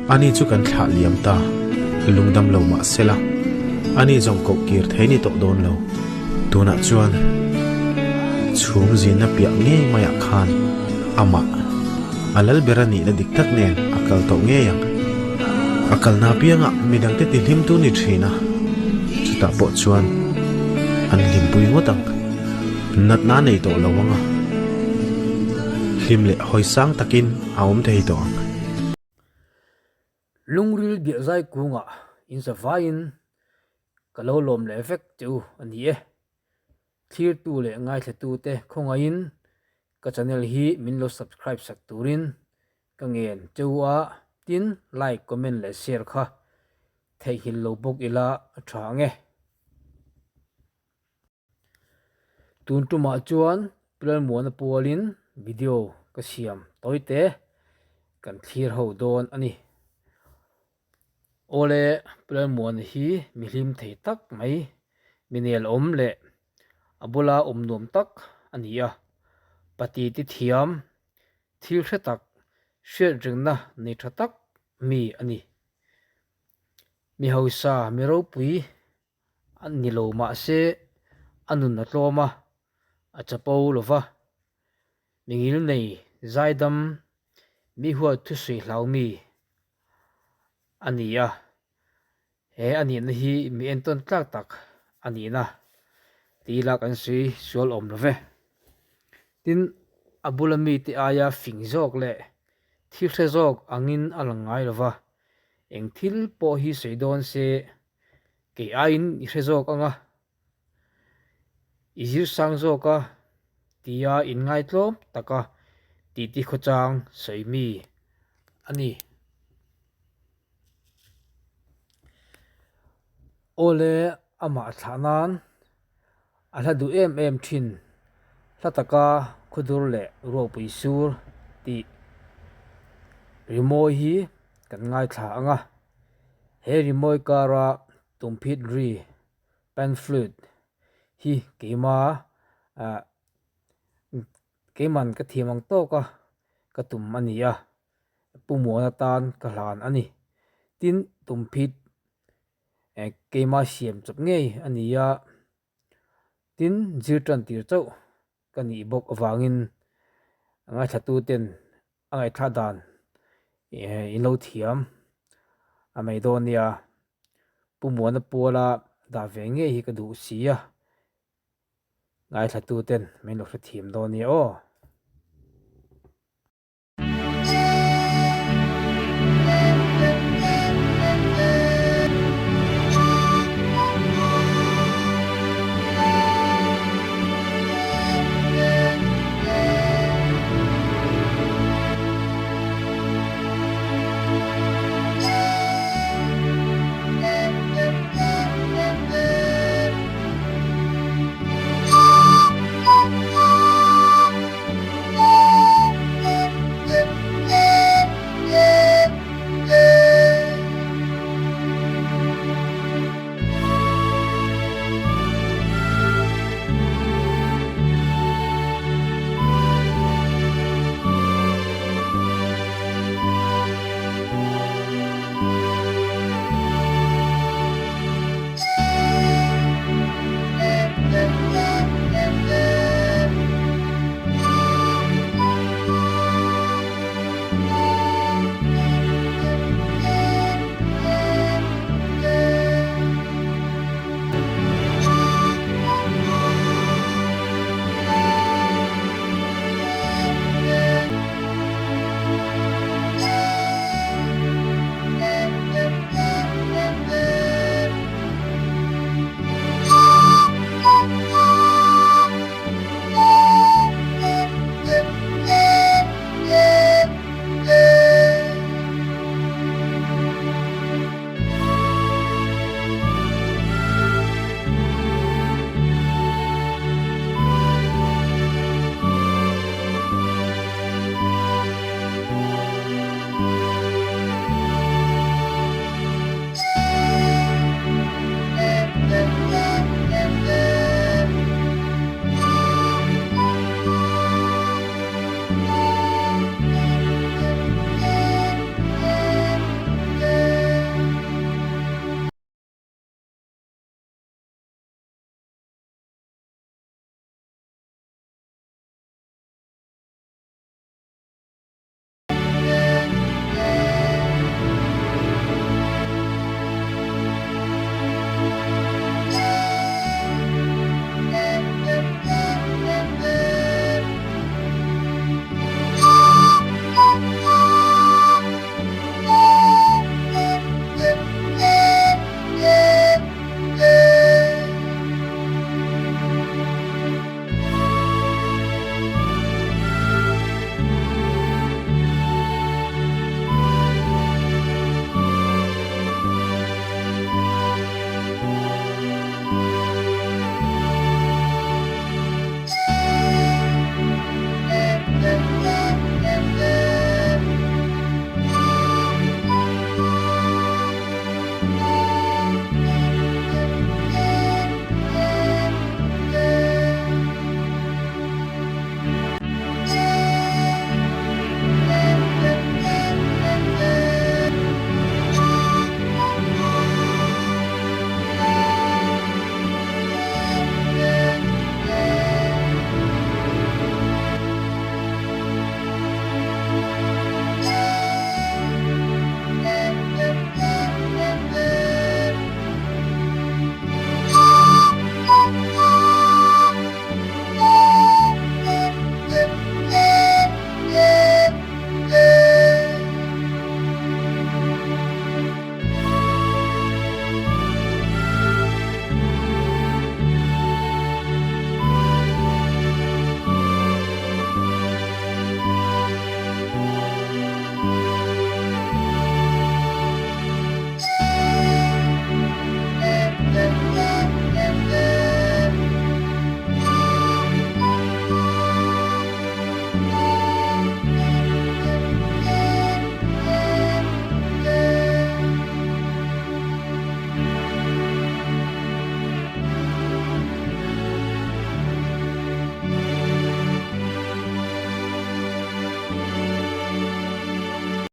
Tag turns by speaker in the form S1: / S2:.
S1: Ani chu kan thlah liam ta, lungdam lo mah sela, ani zawng koh kir thei ni tawh dawn lo. Tunah chuan chhum zinna piah ngei maiah khan amah a lal ber a nihna dik tak nen a kal tawh ngei ang. A kalna apiangah midangte tihlim tu ni thin a, chutah pawh chuan an hlimpui ngawt ang. Natna a nei tawh lo ang a, hlim leh hawisang takin a awm thei tawh ang.
S2: Lungril biahzai kungah inzavaiin ka lo lawm leh vek che u a ni e. Thlirtu leh ngaithlatute khawngaihin ka channel hi min lo subscribe sak turin ka ngen che u a, tin like, comment leh share kha theihnghilh lo bawk ila a tha ang e. Tun tumah chuan Pilalmuana pualin video ka siam tawi te kan thlir ho dawn a ni. Awle Pilalmuana hi mi hlim thei tak mai, mi nelawm leh a bula awm nuam tak a ni a. Pati ti thiam, thil hre tak, hriat ringna nei tha tak mi a ni. Mi hausa, mi ropui A ni lo mahse a nun a tlawm a, a chapo lo va. Mingil nei zaidam mi huat thusawi hlau mi a ni a, he a nihna hi mi entawn tlak tak a nihna tih ila kan sawi sual awm lo ve. Tin, a bula mite aia fing zawk leh thil hre zawk angin a lang ngai lo va, eng thil pawh hi sawi dawn se Kei aiin i hre zawk ang a, i zir sang zawk a tia inngaitlawm taka titi khawchang sawi mi a ni. Awle amah thlah nan a hla duh em em thin, hla taka khawdur leh ruahpui sur tih rimawi hi kan ngaithla ang a. He rimawi kara tumphit ri, pan flute, hi keima ah keiman ka thiam ang tawka ka tum a ni a, Pu Muana tan ka hlan a ni. Tin, tumphit keima siam chawp ngei a ni a, tin zir tan tir chauh ka nih bawk avangin ngaithlatuten a ngaihthlah dan in lo thiam a mai dawn nia. Pu Muana Puala dah ve ngei hi ka duh si a, ngaithlatuten min lo hrethiam dawn nia aw.